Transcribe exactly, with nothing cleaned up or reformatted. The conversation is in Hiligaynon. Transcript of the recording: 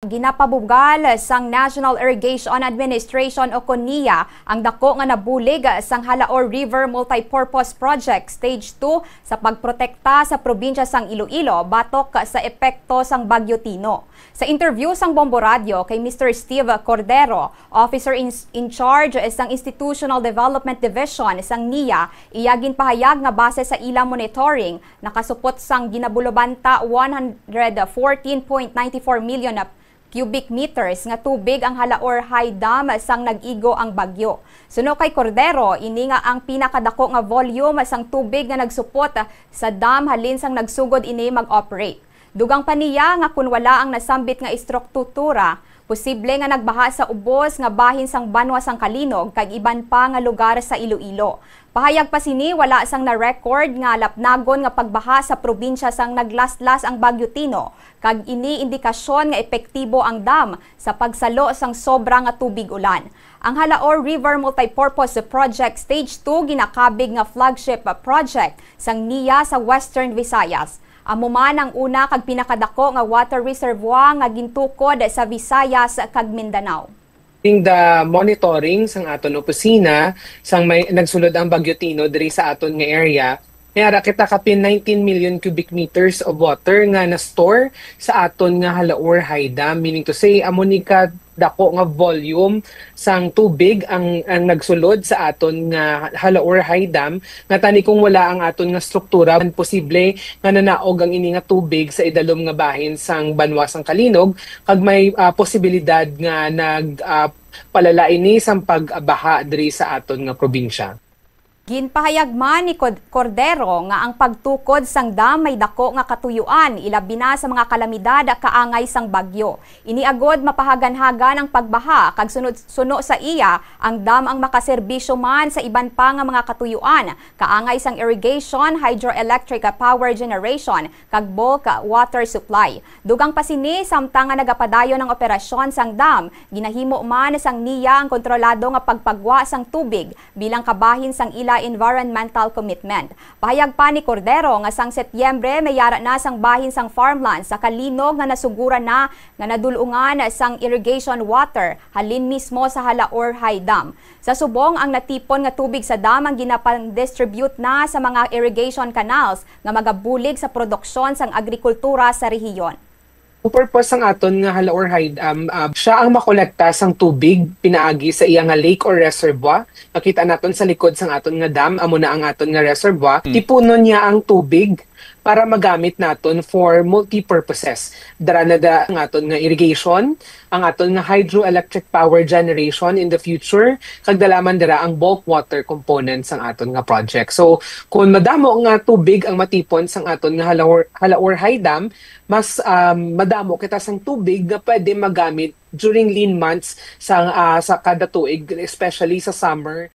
Ginapabugal sang National Irrigation Administration o kon NIA ang dako nga nabulig sang Jalaur River Multipurpose Project Stage two sa pagprotekta sa probinsya sang Iloilo batok sa epekto sang Bagyo Tino. Sa interview sang Bombo Radyo kay Mister Steve Cordero, Officer in, in Charge sang Institutional Development Division sang NIA, iya ginpahayag nga base sa ila monitoring, nakasupot sang ginabulobanta one hundred fourteen point nine four million cubic meters nga tubig ang Jalaur High Dam sang nag-igo ang bagyo. Suno kay Cordero, ini nga ang pinakadako nga volume sang tubig nga nagsupot sa dam halin sang nagsugod ini mag-operate. Dugang pa niya nga kun wala ang nasambit nga istruktura, posible nga nagbaha sa ubos nga bahin sang banwa sang Calinog kag iban pa nga lugar sa Iloilo. Pahayag pa sini, wala sang na-record nga lapnagon nga pagbaha sa probinsya sang naglastlas ang Bagyo Tino, kag ini indikasyon nga epektibo ang dam sa pagsalo sang sobra nga tubig ulan. Ang Jalaur River Multipurpose Project Stage two ginakabig nga flagship project sang NIA sa Western Visayas. Amo man ang una kag pinakadako nga water reservoir nga gintukod sa Visayas kag Mindanao. During the monitoring sang aton opisina, sang may nagsulod ang Bagyo Tino diri sa aton nga area, may ara kita kapin nineteen million cubic meters of water nga na-store sa aton nga Jalaur High Dam. Meaning to say, amo ni ka dako nga volume sang tubig ang, ang nagsulod sa aton nga Jalaur High Dam, nga tani kung wala ang aton nga struktura, posible nga nanaog ang ini nga tubig sa idalom nga bahin sang banwa sang Calinog, kag may, ah, posibilidad nga nag, ah, palala ini sang pagbaha diri sa aton nga probinsya. Ginpahayag man ni Cod-, Cordero nga ang pagtukod sang dam may dako nga katuyuan, ilabi na sa mga kalamidad kaangay sang bagyo. Ini agod mapahaganhagan ang pagbaha, kag sunod, suno sa iya, ang dam ang makaserbisyo man sa iban pa nga mga katuyuan, kaangay sang irrigation, hydroelectric power generation, kag bulk water supply. Dugang pa sini, samtang nga nagapadayon ang operasyon sang dam, ginahimo man sang NIA ang kontrolado nga pagpagwa sang tubig bilang kabahin sang ila environmental commitment. Pahayag pa ni Cordero nga sang Setyembre may ara na sang bahin sang farmland sa Calinog nga nasuguran na nga nadul-ungan sang irrigation water halin mismo sa Jalaur High Dam. Sa subong, ang natipon nga tubig sa dam ang ginapang-distribute na sa mga irrigation canals nga magabulig sa produksyon sang agrikultura sa rehiyon. Ang purpose sang aton nga Jalaur High Dam, ah, siya ang makolekta sang tubig pinaagi sa iya nga lake or reservoir. Makita naton sa likod sang aton nga dam, amo na ang aton nga reservoir. Tipunon niya ang tubig para magamit naton for multi-purposes. Dara na da ang aton nga irrigation, ang aton nga hydroelectric power generation in the future, kag dala man dira ang bulk water component sang aton nga project. So, kung madamo nga tubig ang matipon sang aton nga Jalaur, Jalaur High Dam, mas, um, madamo kita sang tubig nga pwede magamit during lean months sa, ah, sa kada tuig, especially sa summer